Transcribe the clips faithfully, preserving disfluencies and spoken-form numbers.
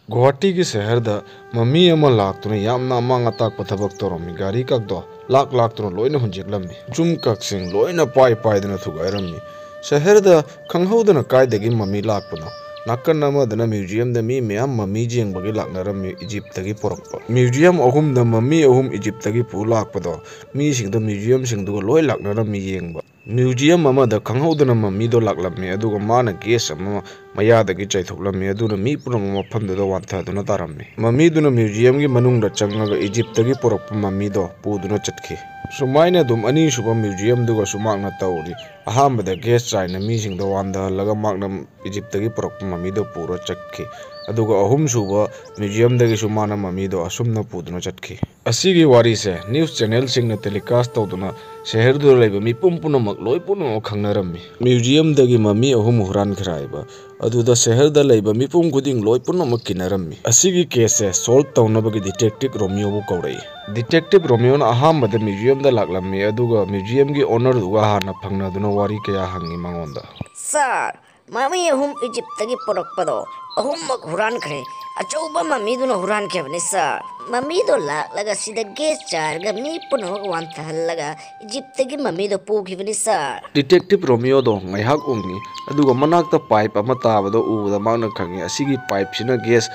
ꯒꯨꯋꯥꯍꯥꯇꯤꯒꯤ ꯁꯍꯔꯗ ꯃꯃꯤ ꯑꯃ ꯂꯥꯛꯇꯨꯅ ꯌꯥꯝꯅ ꯑꯃꯥꯡ ꯑꯇꯥꯛꯄ ꯊꯕꯛ ꯇꯧꯔꯝꯃꯤ꯫ ꯒꯥꯔꯤ ꯀꯛꯇꯣ ꯂꯥꯛ ꯂꯥꯛꯇꯨꯅ ꯂꯣꯏꯅ ꯍꯨꯟꯖꯤꯛꯂꯝꯃꯤ꯫ ꯆꯨꯝ ꯀꯛꯁꯤꯡ ꯂꯣꯏꯅ ꯄꯥꯏ ꯄꯥꯏꯗꯨꯅ ꯊꯨꯒꯥꯏꯔꯝꯃꯤ꯫ ꯁꯍꯔꯗ ꯈꯪꯍꯧꯗꯅ ꯀꯥꯏꯗꯒꯤ ꯃꯃꯤ ꯂꯥꯛꯄꯅꯣ? ꯅꯥꯀꯟ ꯑꯃꯗꯅ ꯃ꯭ꯌꯨꯖꯤꯌꯝꯗ ꯃꯤ ꯃꯌꯥꯝ ꯃꯃꯤ ꯌꯦꯡꯕꯒꯤ ꯂꯥꯛꯅꯔꯝꯃꯤ꯫ ꯏꯖꯤꯞꯇꯒꯤ ꯄꯨꯔꯛꯄ ꯃ꯭ꯌꯨꯖꯤꯌꯝ ꯑꯍꯨꯝꯗ ꯃꯃꯤ ꯑꯍꯨꯝ ꯏꯖꯤꯞꯇꯒꯤ ꯄꯨ ꯂꯥꯛꯄꯗꯣ ꯃꯤꯁꯤꯡꯗꯣ ꯃ꯭ꯌꯨꯖꯤꯌꯝꯁꯤꯡꯗꯨꯒ ꯂꯣꯏ ꯂꯥꯛꯅꯔꯝꯃꯤ ꯌꯦꯡꯕ꯫ ꯃ꯭ꯌꯨꯖꯤꯌꯝ ꯑꯃꯗ ꯈꯪꯍꯧꯗꯅ ꯃꯃꯤꯗꯣ ꯂꯥꯛꯂꯝꯃꯤ, ꯑꯗꯨꯒ ꯃꯥꯅ ꯒꯦꯁ ꯑꯃ ꯃꯌꯥꯗꯒꯤ ꯆꯥꯏꯊꯣꯛꯂꯝꯃꯤ꯫ ꯑꯗꯨꯅ ꯃꯤ ꯄꯨꯝꯅꯃꯛ ꯃꯐꯝꯗꯨꯗ ꯋꯥꯟꯊꯗꯨꯅ ꯇꯥꯔꯝꯃꯤ꯫ ꯃꯃꯤꯗꯨꯅ ꯃ꯭ꯌꯨꯖꯤꯌꯝꯒꯤ ꯃꯅꯨꯡꯗ ꯆꯪꯉꯒ ꯏꯖꯤꯞꯇꯒꯤ ꯄꯨꯔꯛꯄ ꯃꯃꯤꯗꯣ ꯄꯨꯗꯨꯅ ꯆꯠꯈꯤ꯫ ꯁꯨꯃꯥꯏꯅ ꯑꯗꯨꯝ ꯑꯅꯤꯁꯨꯕ ꯃ꯭ꯌꯨꯖꯤꯌꯝꯗꯨꯒ ꯁꯨꯃꯥꯡꯅ ꯇꯧꯔꯤ꯫ ꯑꯍꯥꯟꯕꯗ ꯒꯦꯁ ꯆꯥꯏꯅ ꯃꯤꯁꯤꯡꯗꯣ ꯋꯥꯟꯊꯍꯜꯂꯒ ꯃꯥꯅ ꯏꯖꯤꯞꯇꯒꯤ ꯄꯨꯔꯛꯄ ꯃꯃꯤꯗꯣ ꯄꯨꯔ ꯆꯠꯈꯤ꯫ ꯑꯗꯨꯒ ꯑꯍꯨꯝꯁꯨꯕ ꯃ꯭ꯌꯨꯖꯤꯌꯝꯗꯒꯤꯁꯨ ꯃꯥꯅ ꯃꯃꯤꯗꯣ ꯑꯁꯨꯝꯅ ꯄꯨꯗꯨꯅ ꯆꯠꯈꯤ꯫ ꯑꯁꯤꯒꯤ ꯋꯥꯔꯤꯁꯦ ꯅ꯭ꯌꯨꯁ ꯆꯦꯅꯦꯜꯁꯤꯡꯅ ꯇꯦꯂꯤꯀꯥꯁ ꯇꯧꯗꯨꯅ ꯁꯍꯔꯗꯨꯗ ꯂꯩꯕ ꯃꯤꯄꯨꯝ ꯄꯨꯝꯅꯃꯛ ꯂꯣꯏ ꯄꯨꯝꯅꯃꯛ ꯈꯪꯅꯔꯝꯃꯤ꯫ ꯃ꯭ꯌꯨꯖꯤꯌꯝꯗꯒꯤ ꯃꯃꯤ ꯑꯍꯨꯝ ꯍꯨꯔꯥꯟꯈ꯭ꯔꯦ ꯍꯥꯏꯕ ꯑꯗꯨꯗ ꯁꯍꯔꯗ ꯂꯩꯕ ꯃꯤꯄꯨꯝ ꯈꯨꯗꯤꯡ ꯂꯣꯏ ꯄꯨꯝꯅꯃꯛ ꯀꯤꯅꯔꯝꯃꯤ꯫ ꯑꯁꯤꯒꯤ ꯀꯦꯁꯁꯦ ꯁꯣꯜꯕ ꯇꯧꯅꯕꯒꯤ ꯗꯤꯇꯦꯛꯇꯤꯚ ꯔꯣꯃꯤꯌꯣꯕꯨ ꯀꯧꯔꯛꯏ꯫ ꯗꯤꯇꯦꯛꯇꯤꯚ ꯔꯣꯃꯤꯌꯣꯅ ꯑꯍꯥꯟꯕꯗ ꯃ꯭ꯌꯨꯖꯤꯌꯝꯗ ꯂꯥꯛꯂꯝꯃꯤ, ꯑꯗꯨꯒ ꯃ꯭ꯌꯨꯖꯤꯌꯝꯒꯤ ꯑꯣꯅꯔꯗꯨꯒ ꯍꯥꯟꯅ ꯐꯪꯅꯗꯨꯅ ꯋꯥꯔꯤ ꯀꯌꯥ ꯍꯪꯉꯤ ꯃꯉꯣꯟꯗ꯫ ꯁꯥꯔ, ꯃꯃꯤ ꯑꯍꯨꯝ ꯏꯖꯤꯞꯇꯒꯤ ꯄꯨꯔꯛꯄꯗꯣ ꯑꯍꯨꯝꯃꯛ ꯍꯨꯔꯥꯟꯈ꯭ꯔꯦ꯫ ꯑꯆꯧꯕ ꯃꯃꯤꯗꯨꯅ ꯍꯨꯔꯥꯟꯈꯤꯕꯅꯤ ꯁꯥꯔ꯫ ꯃꯃꯤꯗꯣ ꯂꯥꯛꯂꯒ ꯁꯤꯗ ꯒꯦꯁ ꯆꯥꯏꯔꯒ ꯃꯤ ꯄꯨꯝꯅꯃꯛ ꯋꯥꯟꯊꯍꯜꯂꯒ ꯏꯖꯤꯞꯇꯒꯤ ꯃꯃꯤꯗꯣ ꯄꯨꯈꯤꯕꯅꯤ ꯁꯥꯔ꯫ ꯗꯤꯇꯦꯛꯇꯤꯚ ꯔꯣꯃꯤꯌꯣꯗꯣ ꯉꯥꯏꯍꯥꯛ ꯎꯡꯉꯤ, ꯑꯗꯨꯒ ꯃꯅꯥꯛꯇ ꯄꯥꯏꯞ ꯑꯃ ꯇꯥꯕꯗꯣ ꯎꯕꯗ ꯃꯍꯥꯛꯅ ꯈꯪꯉꯤ, ꯑꯁꯤꯒꯤ ꯄꯥꯏꯞꯁꯤꯅ ꯒꯦꯁ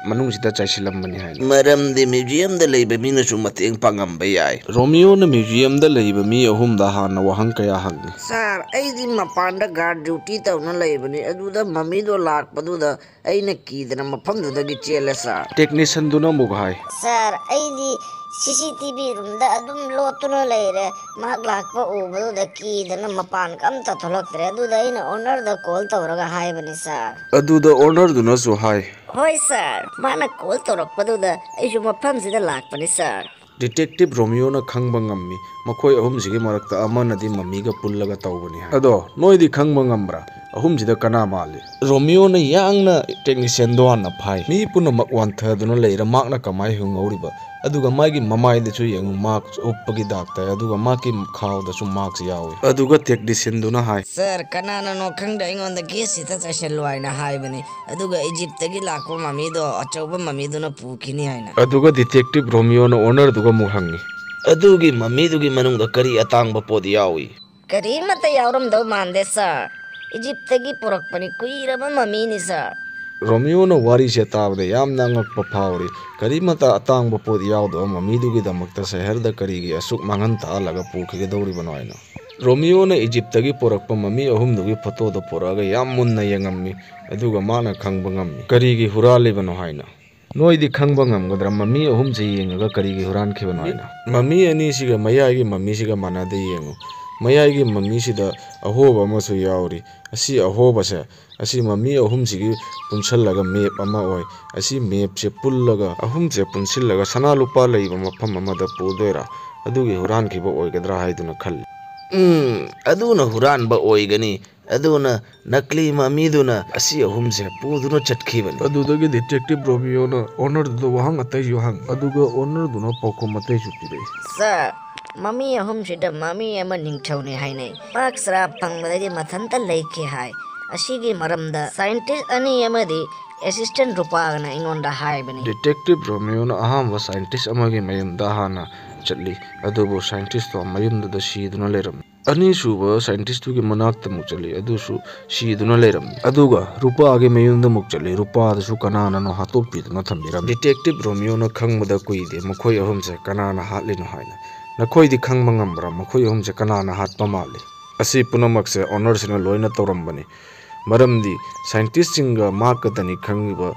ꯃꯅꯨꯡꯁꯤꯗ ꯆꯥꯏꯁꯤꯜꯂꯝꯕꯅꯤ ꯍꯥꯏꯅ꯫ ꯃꯔꯝꯗꯤ ꯃ꯭ꯌꯨꯖꯤꯌꯝꯗ ꯂꯩꯕ ꯃꯤꯅꯁꯨ ꯃꯇꯦꯡ ꯄꯥꯡꯉꯝꯕ ꯌꯥꯏ꯫ ꯔꯣꯃꯤꯌꯣꯅ ꯃ꯭ꯌꯨꯖꯤꯌꯝꯗ ꯂꯩꯕ ꯃꯤ ꯑꯍꯨꯝꯗ ꯍꯥꯟꯅ ꯋꯥꯍꯪ ꯀꯌꯥ ꯍꯪꯉꯤ꯫ ꯁꯥꯔ, ꯑꯩꯗꯤ ꯃꯄꯥꯟꯗ ꯒꯥꯔꯗ ꯗ꯭ꯌꯨꯇꯤ ꯇꯧꯅ ꯂꯩꯕꯅꯤ, ꯑꯗꯨꯗ ꯃꯃꯤꯗꯣ ꯂꯥꯛꯄꯗꯨꯗ ꯑꯩꯅ ꯀꯤꯗꯅ ꯃꯐꯝꯗꯨꯗꯒꯤ ꯆꯦꯜꯂꯦ ꯁꯥꯔ꯫ ꯇꯦꯛꯅꯤꯁꯤꯌꯟꯗꯨꯅ ꯑꯃꯨꯛ ꯍꯥꯏ꯫ ꯁꯥꯔ, ꯑꯩꯗꯤ ꯁꯤ ꯁꯤ ꯇꯤ ꯚꯤ ꯔꯨꯝꯗ ꯑꯗꯨꯝ ꯂꯣꯠꯇꯨꯅ ꯂꯩꯔꯦ꯫ ꯃꯍꯥꯛ ꯂꯥꯛꯄ ꯎꯕꯗꯨꯗ ꯀꯤꯗꯅ ꯃꯄꯥꯟꯒ ꯑꯝꯇ ꯊꯣꯛꯂꯛꯇ꯭ꯔꯦ꯫ ꯑꯗꯨꯗ ꯑꯩꯅ ꯑꯣꯅꯔꯗ ꯀꯣꯜ ꯇꯧꯔꯒ ꯍꯥꯏꯕꯅꯤ ꯁꯥꯔ꯫ ꯑꯗꯨꯗ ꯑꯣꯅꯔꯗꯨꯅꯁꯨ ꯍꯥꯏ꯫ ꯍꯣꯏ ꯁꯥꯔ, ꯃꯥꯅ ꯀꯣꯜ ꯇꯧꯔꯛꯄꯗꯨꯗ ꯑꯩꯁꯨ ꯃꯐꯝꯁꯤꯗ ꯂꯥꯛꯄꯅꯤ ꯁꯥꯔ꯫ ꯗꯤꯇꯦꯛꯇꯤꯚ ꯔꯣꯃꯤꯌꯣꯅ ꯈꯪꯕ ꯉꯝꯃꯤ, ꯃꯈꯣꯏ ꯑꯍꯨꯝꯁꯤꯒꯤ ꯃꯔꯛꯇ ꯑꯃꯅꯗꯤ ꯃꯃꯤꯒ ꯄꯨꯜꯂꯒ ꯇꯧꯕꯅꯤ ꯍꯥꯏ꯫ ꯑꯗꯣ ꯅꯣꯏꯗꯤ ꯈꯪꯕ ꯉꯝꯕ꯭ꯔꯥ? ꯑꯍꯨꯝꯁꯤꯗ ꯀꯅꯥ ꯃꯥꯜꯂꯤ? ꯔꯣꯃꯤꯌꯣꯅ ꯌꯥꯡꯅ ꯇꯦꯛꯅꯤꯁꯤꯌꯟꯗꯣ ꯍꯥꯟꯅ ꯐꯥꯏ꯫ ꯃꯤ ꯄꯨꯝꯅꯃꯛ ꯋꯥꯟꯊꯗꯨꯅ ꯂꯩꯔ ꯃꯥꯛꯅ ꯀꯃꯥꯏ ꯍꯤꯡꯍꯧꯔꯤꯕ? ꯑꯗꯨꯒ ꯃꯥꯒꯤ ꯃꯃꯥꯏꯗꯁꯨ ꯌꯦꯡꯉꯨ, ꯃꯥꯛꯁ ꯎꯞꯄꯒꯤ ꯗꯥꯛꯇꯔ, ꯑꯗꯨꯒ ꯃꯥꯒꯤ ꯈꯥꯎꯗꯁꯨ ꯃꯥꯛꯁ ꯌꯥꯎꯏ꯫ ꯑꯗꯨꯒ ꯇꯦꯛꯅꯤꯁꯤꯌꯟꯗꯨꯅ ꯍꯥꯏ, "ꯁꯥꯔ, ꯀꯅꯥꯅꯅꯣ ꯈꯪꯗꯦ ꯑꯩꯉꯣꯟꯗ ꯒꯦꯁ ꯍꯤꯇꯔ ꯆꯥꯏꯁꯜꯂꯨ ꯍꯥꯏꯅ ꯍꯥꯏꯕꯅꯤ, ꯑꯗꯨꯒ ꯏꯖꯤꯞꯇꯒꯤ ꯂꯥꯛꯄ ꯃꯃꯤꯗꯣ, ꯑꯆꯧꯕ ꯃꯃꯤꯗꯨꯅ ꯄꯨꯈꯤꯅꯤ ꯍꯥꯏꯅ"꯫ ꯑꯗꯨꯒ ꯗꯤꯇꯦꯛꯇꯤꯚ ꯔꯣꯃꯤꯌꯣꯅ ꯑꯣꯅꯔꯗꯨꯒ ꯑꯃꯨꯛ ꯍꯪꯉꯤ, "ꯑꯗꯨꯒꯤ ꯃꯃꯤꯗꯨꯒꯤ ꯃꯅꯨꯡꯗ ꯀꯔꯤ ꯑꯇꯥꯡꯕ ꯄꯣꯠ ꯌꯥꯎꯏ?" "ꯀꯔꯤꯃꯠꯇ ꯌꯥꯎꯔꯝꯗꯧ ꯃꯥꯟꯗꯦ, ꯁꯥꯔ꯫ ꯏꯖꯤꯞꯇꯒꯤ ꯄꯨꯔꯛꯄꯅꯤ, ꯀꯨꯏꯔꯕ ꯃꯃꯤꯅꯤ, ꯁꯥꯔ"꯫ ꯔꯣꯃꯤꯌꯣꯅ ꯋꯥꯔꯤꯁꯦ ꯇꯥꯕꯗ ꯌꯥꯝꯅ ꯑꯉꯛꯄ ꯐꯥꯎꯔꯤ꯫ ꯀꯔꯤꯃꯠꯇ ꯑꯇꯥꯡꯕ ꯄꯣꯠ ꯌꯥꯎꯗꯕ ꯃꯃꯤꯗꯨꯒꯤꯗꯃꯛꯇ ꯁꯍꯔꯗ ꯀꯔꯤꯒꯤ ꯑꯁꯨꯛ ꯃꯥꯡꯍꯟ ꯇꯥꯛꯍꯜꯂꯒ ꯄꯨꯈꯤꯒꯗꯧꯔꯤꯕꯅꯣ ꯍꯥꯏꯅ꯫ ꯔꯣꯃꯤꯌꯣꯅ ꯏꯖꯤꯞꯇꯒꯤ ꯄꯨꯔꯛꯄ ꯃꯃꯤ ꯑꯍꯨꯝꯗꯨꯒꯤ ꯐꯣꯇꯣꯗꯣ ꯄꯨꯔꯛꯑꯒ ꯌꯥꯝ ꯃꯨꯟꯅ ꯌꯦꯡꯉꯝꯃꯤ, ꯑꯗꯨꯒ ꯃꯥꯅ ꯈꯪꯕ ꯉꯝꯃꯤ ꯀꯔꯤꯒꯤ ꯍꯨꯔꯥꯜꯂꯤꯕꯅꯣ ꯍꯥꯏꯅ꯫ ꯅꯣꯏꯗꯤ ꯈꯪꯕ ꯉꯝꯒꯗ꯭ꯔꯥ ꯃꯃꯤ ꯑꯍꯨꯝꯁꯦ ꯌꯦꯡꯉꯒ ꯀꯔꯤꯒꯤ ꯍꯨꯔꯥꯟꯈꯤꯕꯅꯣ ꯍꯥꯏꯅ? ꯃꯃꯤ ꯑꯅꯤꯁꯤꯒ ꯃꯌꯥꯏꯒꯤ ꯃꯃꯤꯁꯤꯒ ꯃꯥꯟꯅꯗꯦ ꯌꯦꯡꯉꯨ꯫ ꯃꯌꯥꯏꯒꯤ ꯃꯃꯤꯁꯤꯗ ꯑꯍꯣꯕ ꯑꯃꯁꯨ ꯌꯥꯎꯔꯤ꯫ ꯑꯁꯤ ꯑꯍꯣꯕꯁꯦ, ꯑꯁꯤ ꯃꯃꯤ ꯑꯍꯨꯝꯁꯤꯒꯤ ꯄꯨꯟꯁꯜꯂꯒ ꯃꯦꯞ ꯑꯃ ꯑꯣꯏ꯫ ꯑꯁꯤ ꯃꯦꯞꯁꯦ ꯄꯨꯜꯂꯒ, ꯑꯍꯨꯝꯁꯦ ꯄꯨꯟꯁꯤꯜꯂꯒ ꯁꯅꯥ ꯂꯨꯄꯥ ꯂꯩꯕ ꯃꯐꯝ ꯑꯃꯗ ꯄꯨꯗꯣꯏꯔꯥ? ꯑꯗꯨꯒꯤ ꯍꯨꯔꯥꯟꯈꯤꯕ ꯑꯣꯏꯒꯗ꯭ꯔꯥ ꯍꯥꯏꯗꯨꯅ ꯈꯜꯂꯤ꯫ ꯎꯝ, ꯑꯗꯨꯅ ꯍꯨꯔꯥꯟꯕ ꯑꯣꯏꯒꯅꯤ꯫ ꯑꯗꯨꯅ ꯅꯀꯂꯤ ꯃꯃꯤꯗꯨꯅ ꯑꯁꯤ ꯑꯍꯨꯝꯁꯦ ꯄꯨꯗꯨꯅ ꯆꯠꯈꯤꯕꯅꯤ꯫ ꯑꯗꯨꯗꯒꯤ ꯗꯤꯇꯦꯛꯇꯤꯚ ꯔꯣꯃꯤꯌꯣꯅ ꯑꯣꯅꯔꯗꯨꯗ ꯋꯥꯍꯪ ꯑꯇꯩꯁꯨ ꯍꯪꯉꯤ, ꯑꯗꯨꯒ ꯑꯣꯅꯔꯗꯨꯅ ꯄꯥꯎꯈꯨꯝ ꯑꯇꯩꯁꯨ ꯄꯤꯔꯛꯏ꯫ "ꯁꯥꯔ, ꯃꯃꯤ ꯑꯍꯨꯝꯁꯤꯗ ꯃꯃꯤ ꯑꯃ ꯅꯤꯡꯊꯧꯅꯤ ꯍꯥꯏꯅꯩ꯫ ꯃꯍꯥꯛ ꯁ꯭ꯔꯥꯞ ꯐꯪꯕꯗꯒꯤ ꯃꯊꯟꯇ ꯂꯩꯈꯤ ꯍꯥꯏ꯫ ꯑꯁꯤꯒꯤ ꯃꯔꯝꯗ ꯁꯥꯏꯟꯇꯤꯁ ꯑꯅꯤ ꯑꯃꯗꯤ ꯑꯦꯁꯤꯁꯇꯦꯟ ꯔꯨꯄꯥꯒꯅ ꯑꯩꯉꯣꯟꯗ ꯍꯥꯏꯕꯅꯤ"꯫ ꯗꯤꯇꯦꯛꯇꯤꯚ ꯔꯣꯃꯤꯌꯣꯅ ꯑꯍꯥꯟꯕ ꯁꯥꯏꯟꯇꯤꯁ ꯑꯃꯒꯤ ꯃꯌꯨꯝꯗ ꯍꯥꯟꯅ ꯆꯠꯂꯤ, ꯑꯗꯨꯕꯨ ꯁꯥꯏꯟꯇꯤꯁꯇꯣ ꯃꯌꯨꯝꯗꯨꯗ ꯁꯤꯗꯨꯅ ꯂꯩꯔꯝꯃꯤ꯫ ꯑꯅꯤꯁꯨꯕ ꯁꯥꯏꯟꯇꯤꯁꯇꯨꯒꯤ ꯃꯅꯥꯛꯇ ꯑꯃꯨꯛ ꯆꯠꯂꯤ, ꯑꯗꯨꯁꯨ ꯁꯤꯗꯨꯅ ꯂꯩꯔꯝꯃꯤ꯫ ꯑꯗꯨꯒ ꯔꯨꯄꯥꯒꯤ ꯃꯌꯨꯝꯗ ꯑꯃꯨꯛ ꯆꯠꯂꯤ, ꯔꯨꯄꯥꯗꯨꯁꯨ ꯀꯅꯥꯅꯅꯣ ꯍꯥꯠꯇꯣꯛꯄꯤꯗꯨꯅ ꯊꯝꯕꯤꯔꯝꯃꯤ꯫ ꯗꯤꯇꯦꯛꯇꯤꯚ ꯔꯣꯃꯤꯌꯣꯅ ꯈꯪꯕꯗ ꯀꯨꯏꯗꯦ ꯃꯈꯣꯏ ꯑꯍꯨꯝꯁꯦ ꯀꯅꯥꯅ ꯍꯥꯠꯂꯤꯅꯣ ꯍꯥꯏꯅ꯫ ꯅꯈꯣꯏꯗꯤ ꯈꯪꯕ ꯉꯝꯕ꯭ꯔꯥ ꯃꯈꯣꯏ ꯑꯍꯨꯝꯁꯦ ꯀꯅꯥꯅ ꯍꯥꯠꯄ ꯃꯥꯜꯂꯤ? ꯑꯁꯤ ꯄꯨꯝꯅꯃꯛꯁꯦ ꯑꯣꯅꯔꯁꯤꯅ ꯂꯣꯏꯅ ꯇꯧꯔꯝꯕꯅꯤ, ꯃꯔꯝꯗꯤ ꯁꯥꯏꯟꯇꯤꯁꯁꯤꯡꯒ ꯃꯍꯥꯛꯀꯇꯅꯤ ꯈꯪꯉꯤꯕ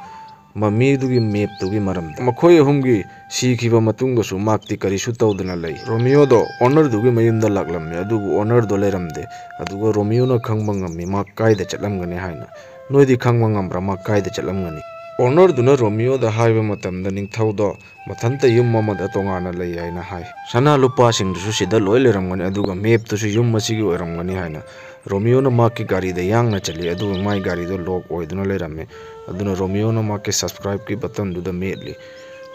ꯃꯃꯤꯗꯨꯒꯤ ꯃꯦꯞꯇꯨꯒꯤ ꯃꯔꯝꯗ꯫ ꯃꯈꯣꯏ ꯑꯍꯨꯝꯒꯤ ꯁꯤꯈꯤꯕ ꯃꯇꯨꯡꯗꯁꯨ ꯃꯍꯥꯛꯇꯤ ꯀꯔꯤꯁꯨ ꯇꯧꯗꯅ ꯂꯩ꯫ ꯔꯣꯃꯤꯌꯣꯗꯣ ꯑꯣꯅꯔꯗꯨꯒꯤ ꯃꯌꯨꯝꯗ ꯂꯥꯛꯂꯝꯃꯤ, ꯑꯗꯨꯕꯨ ꯑꯣꯅꯔꯗꯣ ꯂꯩꯔꯝꯗꯦ꯫ ꯑꯗꯨꯒ ꯔꯣꯃꯤꯌꯣꯅ ꯈꯪꯕ ꯉꯝꯃꯤ ꯃꯍꯥꯛ ꯀꯥꯏꯗ ꯆꯠꯂꯝꯒꯅꯤ ꯍꯥꯏꯅ꯫ ꯅꯣꯏꯗꯤ ꯈꯪꯕ ꯉꯝꯕ꯭ꯔꯥ ꯃꯍꯥꯛ ꯀꯥꯏꯗ ꯆꯠꯂꯝꯒꯅꯤ? ꯑꯣꯅꯔꯗꯨꯅ ꯔꯣꯃꯤꯌꯣꯗ ꯍꯥꯏꯕ ꯃꯇꯝꯗ ꯅꯤꯡꯊꯧꯗꯣ ꯃꯊꯟꯇ ꯌꯨꯝ ꯑꯃꯗ ꯇꯣꯉꯥꯟꯅ ꯂꯩ ꯍꯥꯏꯅ ꯍꯥꯏ꯫ ꯁꯅꯥ ꯂꯨꯄꯥꯁꯤꯡꯗꯨꯁꯨ ꯁꯤꯗ ꯂꯣꯏ ꯂꯩꯔꯝꯒꯅꯤ, ꯑꯗꯨꯒ ꯃꯦꯞꯇꯨꯁꯨ ꯌꯨꯝ ꯑꯁꯤꯒꯤ ꯑꯣꯏꯔꯝꯒꯅꯤ ꯍꯥꯏꯅ꯫ ꯔꯣꯃꯤꯌꯣꯅ ꯃꯍꯥꯛꯀꯤ ꯒꯥꯔꯤꯗ ꯌꯥꯡꯅ ꯆꯠꯂꯤ, ꯑꯗꯨꯕꯨ ꯃꯥꯏ ꯒꯥꯔꯤꯗꯣ ꯂꯣꯛ ꯑꯣꯏꯗꯨꯅ ꯂꯩꯔꯝꯃꯤ꯫ ꯑꯗꯨꯅ ꯔꯣꯃꯤꯌꯣꯅ ꯃꯍꯥꯛꯀꯤ ꯁꯕꯁꯀ꯭ꯔꯥꯏꯕꯀꯤ ꯕꯇꯟꯗꯨꯗ ꯃꯦꯠꯂꯤ,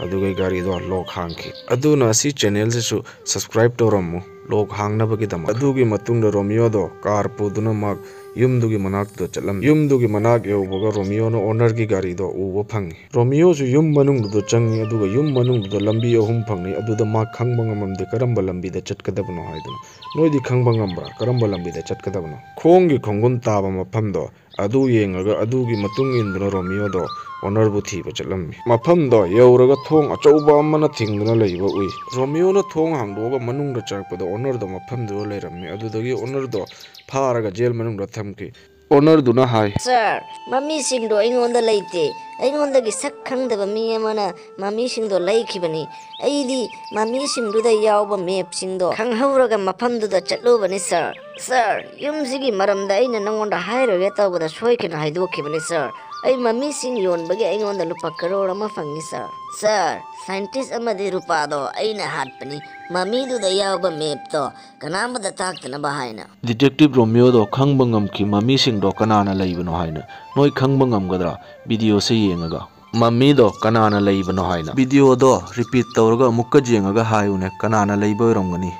ꯑꯗꯨꯒ ꯒꯥꯔꯤꯗꯣ ꯂꯣꯛ ꯍꯥꯡꯈꯤ꯫ ꯑꯗꯨꯅ ꯑꯁꯤ ꯆꯦꯅꯦꯜꯁꯤꯁꯨ ꯁꯕꯁꯀ꯭ꯔꯥꯏꯕ ꯇꯧꯔꯝꯃꯨ, ꯂꯣꯛ ꯍꯥꯡꯅꯕꯒꯤꯗꯃꯛ꯫ ꯑꯗꯨꯒꯤ ꯃꯇꯨꯡꯗ ꯔꯣꯃꯤꯌꯣꯗꯣ ꯀꯥꯔ ꯄꯨꯗꯨꯅ ꯃꯍꯥꯛ ꯌꯨꯝꯗꯨꯒꯤ ꯃꯅꯥꯛꯇꯨꯗ ꯆꯠꯂꯝꯃꯤ꯫ ꯌꯨꯝꯗꯨꯒꯤ ꯃꯅꯥꯛ ꯌꯧꯕꯒ ꯔꯣꯃꯤꯌꯣꯅ ꯑꯣꯅꯔꯒꯤ ꯒꯥꯔꯤꯗꯣ ꯎꯕ ꯐꯪꯉꯤ꯫ ꯔꯣꯃꯤꯌꯣꯁꯨ ꯌꯨꯝ ꯃꯅꯨꯡꯗꯨꯗ ꯆꯪꯉꯤ, ꯑꯗꯨꯒ ꯌꯨꯝ ꯃꯅꯨꯡꯗꯨꯗ ꯂꯝꯕꯤ ꯑꯍꯨꯝ ꯐꯪꯉꯤ꯫ ꯑꯗꯨꯗ ꯃꯥ ꯈꯪꯕ ꯉꯝꯃꯝꯗꯦ ꯀꯔꯝꯕ ꯂꯝꯕꯤꯗ ꯆꯠꯀꯗꯕꯅꯣ ꯍꯥꯏꯗꯨꯅ꯫ ꯅꯣꯏꯗꯤ ꯈꯪꯕ ꯉꯝꯕ꯭ꯔꯥ ꯀꯔꯝꯕ ꯂꯝꯕꯤꯗ ꯆꯠꯀꯗꯕꯅꯣ? ꯈꯣꯡꯒꯤ ꯈꯣꯡꯒꯨꯟ ꯇꯥꯕ ꯃꯐꯝꯗꯣ꯫ ꯑꯗꯨ ꯌꯦꯡꯉꯒ ꯑꯗꯨꯒꯤ ꯃꯇꯨꯡ ꯏꯟꯗꯨꯅ ꯔꯣꯃꯤꯌꯣꯗꯣ ꯑꯣꯅꯔꯕꯨ ꯊꯤꯕ ꯆꯠꯂꯝꯃꯤ꯫ ꯃꯐꯝꯗꯣ ꯌꯧꯔꯒ ꯊꯣꯡ ꯑꯆꯧꯕ ꯑꯃꯅ ꯊꯤꯡꯗꯨꯅ ꯂꯩꯕ ꯎꯏ꯫ ꯔꯣꯃꯤꯌꯣꯅ ꯊꯣꯡ ꯍꯥꯡꯗꯣꯛꯑꯒ ꯃꯅꯨꯡꯗ ꯆꯪꯉꯛꯄꯗ ꯑꯣꯅꯔꯗꯣ ꯃꯐꯝꯗꯨꯗ ꯂꯩꯔꯝꯃꯤ꯫ ꯑꯗꯨꯗꯒꯤ ꯑꯣꯅꯔꯗꯣ ꯐꯥꯔꯒ ꯖꯦꯜ ꯃꯅꯨꯡꯗ ꯊꯝꯈꯤ꯫ ꯑꯣꯅꯔꯗꯨꯅ ꯍꯥꯏ, "ꯁꯥꯔ, ꯃꯃꯤꯁꯤꯡꯗꯣ ꯑꯩꯉꯣꯟꯗ ꯂꯩꯇꯦ꯫ ꯑꯩꯉꯣꯟꯗꯒꯤ ꯁꯛ ꯈꯪꯗꯕ ꯃꯤ ꯑꯃꯅ ꯃꯃꯤꯁꯤꯡꯗꯣ ꯂꯩꯈꯤꯕꯅꯤ꯫ ꯑꯩꯗꯤ ꯃꯃꯤꯁꯤꯡꯗꯨꯗ ꯌꯥꯎꯕ ꯃꯦꯞꯁꯤꯡꯗꯣ ꯈꯪꯍꯧꯔꯒ ꯃꯐꯝꯗꯨꯗ ꯆꯠꯂꯨꯕꯅꯤ, ꯁꯥꯔ꯫ ꯁꯥꯔ, ꯌꯨꯝꯁꯤꯒꯤ ꯃꯔꯝꯗ ꯑꯩꯅ ꯅꯉꯣꯟꯗ ꯍꯥꯏꯔꯣꯏꯒꯦ ꯇꯧꯕꯗ ꯁꯣꯏꯈꯤꯅ ꯍꯥꯏꯗꯣꯛꯈꯤꯕꯅꯤ, ꯁꯥꯔ꯫ ꯑꯩ ꯃꯃꯤꯁꯤꯡ ꯌꯣꯟꯕꯒꯤ ꯑꯩꯉꯣꯟꯗ ꯂꯨꯄꯥ ꯀꯔꯣꯔ ꯑꯃ ꯐꯪꯉꯤ, ꯁꯥꯔ꯫ ꯁꯥꯔ, ꯁꯥꯏꯟꯇꯤꯁ ꯑꯃꯗꯤ ꯔꯨꯄꯥꯗꯣ ꯑꯩꯅ ꯍꯥꯠꯄꯅꯤ꯫ ꯃꯃꯤꯗꯨꯗ ꯌꯥꯎꯕ ꯃꯦꯞꯇꯣ ꯀꯅꯥꯝꯕꯗ ꯇꯥꯛꯇꯅꯕ ꯍꯥꯏꯅ꯫" ꯗꯤꯇꯦꯛꯇꯤꯚ ꯔꯣꯃꯤꯌꯣꯗꯣ ꯈꯪꯕ ꯉꯝꯈꯤ ꯃꯃꯤꯁꯤꯡꯗꯣ ꯀꯅꯥꯅ ꯂꯩꯕꯅꯣ ꯍꯥꯏꯅ꯫ ꯅꯣꯏ ꯈꯪꯕ ꯉꯝꯒꯗ꯭ꯔꯥ? ꯚꯤꯗꯤꯑꯣꯁꯦ ꯌꯦꯡꯉꯒ꯫ ꯃꯃꯤꯗꯣ ꯀꯅꯥꯅ ꯂꯩꯕꯅꯣ ꯍꯥꯏꯅ꯫ ꯚꯤꯗꯤꯑꯣꯗꯣ ꯔꯤꯄꯤꯠ ꯇꯧꯔꯒ ꯑꯃꯨꯛꯀ ꯌꯦꯡꯉꯒ ꯍꯥꯏꯌꯨꯅꯦ, ꯀꯅꯥꯅ ꯂꯩꯕ ꯑꯣꯏꯔꯝꯒꯅꯤ?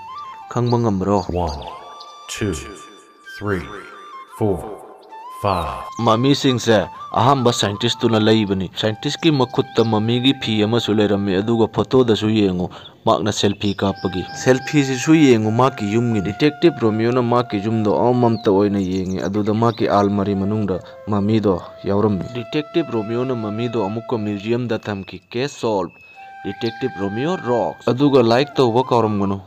ꯈꯪꯕ ꯉꯝꯕ꯭ꯔꯣ? One, two, three, four, five. ꯃꯃꯤꯁꯤꯡꯁꯦ ꯑꯍꯥꯟꯕ ꯁꯥꯏꯟꯇꯤꯁꯇꯨꯅ ꯂꯩꯕꯅꯤ꯫ ꯁꯥꯏꯟꯇꯤꯁꯀꯤ ꯃꯈꯨꯠꯇ ꯃꯃꯤꯒꯤ ꯐꯤ ꯑꯃꯁꯨ ꯂꯩꯔꯝꯃꯤ, ꯑꯗꯨꯒ ꯐꯣꯇꯣꯗꯁꯨ ꯌꯦꯡꯉꯨ, ꯃꯍꯥꯛꯅ ꯁꯦꯜꯐꯤ ꯀꯥꯞꯄꯒꯤ꯫ ꯁꯦꯜꯐꯤꯁꯤꯁꯨ ꯌꯦꯡꯉꯨ, ꯃꯍꯥꯛꯀꯤ ꯌꯨꯝꯒꯤꯅꯤ꯫ ꯗꯤꯇꯦꯛꯇꯤꯚ ꯔꯣꯃꯤꯌꯣꯅ ꯃꯍꯥꯛꯀꯤ ꯌꯨꯝꯗꯣ ꯑꯃꯃꯝꯇ ꯑꯣꯏꯅ ꯌꯦꯡꯉꯤ, ꯑꯗꯨꯗ ꯃꯍꯥꯛꯀꯤ ꯑꯥꯜꯃꯥꯔꯤ ꯃꯅꯨꯡꯗ ꯃꯃꯤꯗꯣ ꯌꯥꯎꯔꯝꯃꯤ꯫ ꯗꯤꯇꯦꯛꯇꯤꯚ ꯔꯣꯃꯤꯌꯣꯅ ꯃꯃꯤꯗꯣ ꯑꯃꯨꯛꯀ ꯃ꯭ꯌꯨꯖꯤꯌꯝꯗ ꯊꯝꯈꯤ꯫ Case solved. Detective Romeo rocks. ꯑꯗꯨꯒ ꯂꯥꯏꯛ ꯇꯧꯕ ꯀꯥꯎꯔꯝꯒꯅꯨ꯫